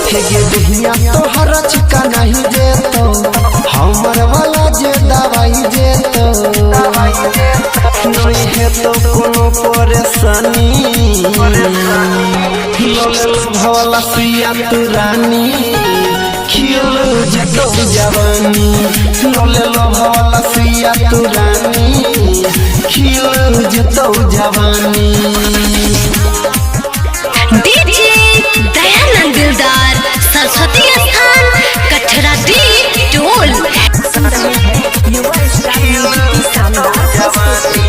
हेगे दहिया तोहर चिका नहीं जेतो, हमर वाला जे दवाई जेतो। नहीं हेतो कोनो परेशानी, भवला सुइया तू रानी, खिल जेतो जवानी। लोले भवला सुइया तू रानी, खिल जेतो जवानी। डीजे दयानंद दिलदार, सरस्वती स्थान, कटरा डी टोल। युवा स्टार म्यूजिक की शानदार प्रस्तुति।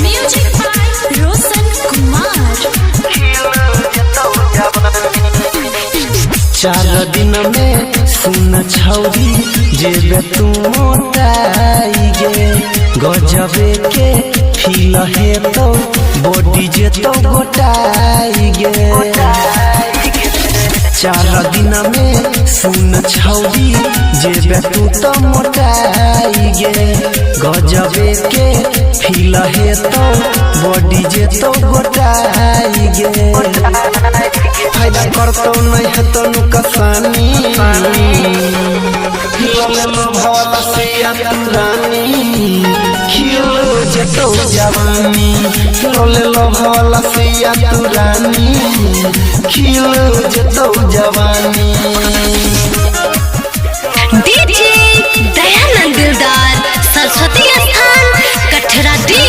Music by Roshan Kumar. 4 दिन में सुन छौरी जेबे तू मोटाई गे, गजबे के फील हेतो बॉडी जेतो गोटाई गे। 4 दिन में सुन छौरी जेबे तू तो मोटाई गे, गजबे के फील हेतो बॉडी जेतो गोटाई गे। फायदा करतो नहीं हेतो नुकसानी, भवला सुइया तू रानी, खिल जेतो जवानी। लोले भवला सुइया तू रानी, खिल जेतो जवानी। डीजे दयानंद दिलदार, सरस्वती स्थान, कटरा डी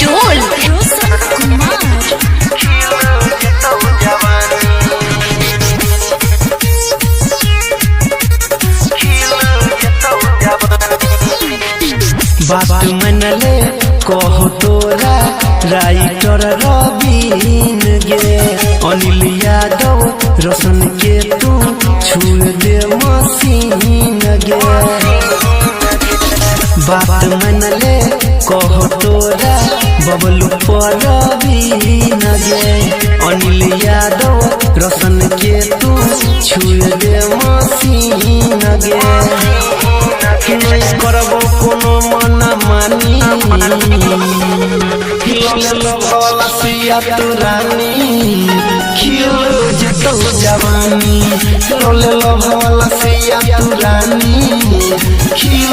टोल। रोशन कुमार। बात मनले कहो तोरा राइटर रबीन गे, अनिल यादव रोशन के तू छुए दे मसीन गे। बात मनले कहो तोरा बबलू पर रबीन गे, अनिल यादव रोशन के तू छुए दे मसीन गे। नहीं करबो कोनो मना मानी, भवला सुइया तू रानी, खिल जेतो जवानी। लोले भवला सुइया तू रानी, खिल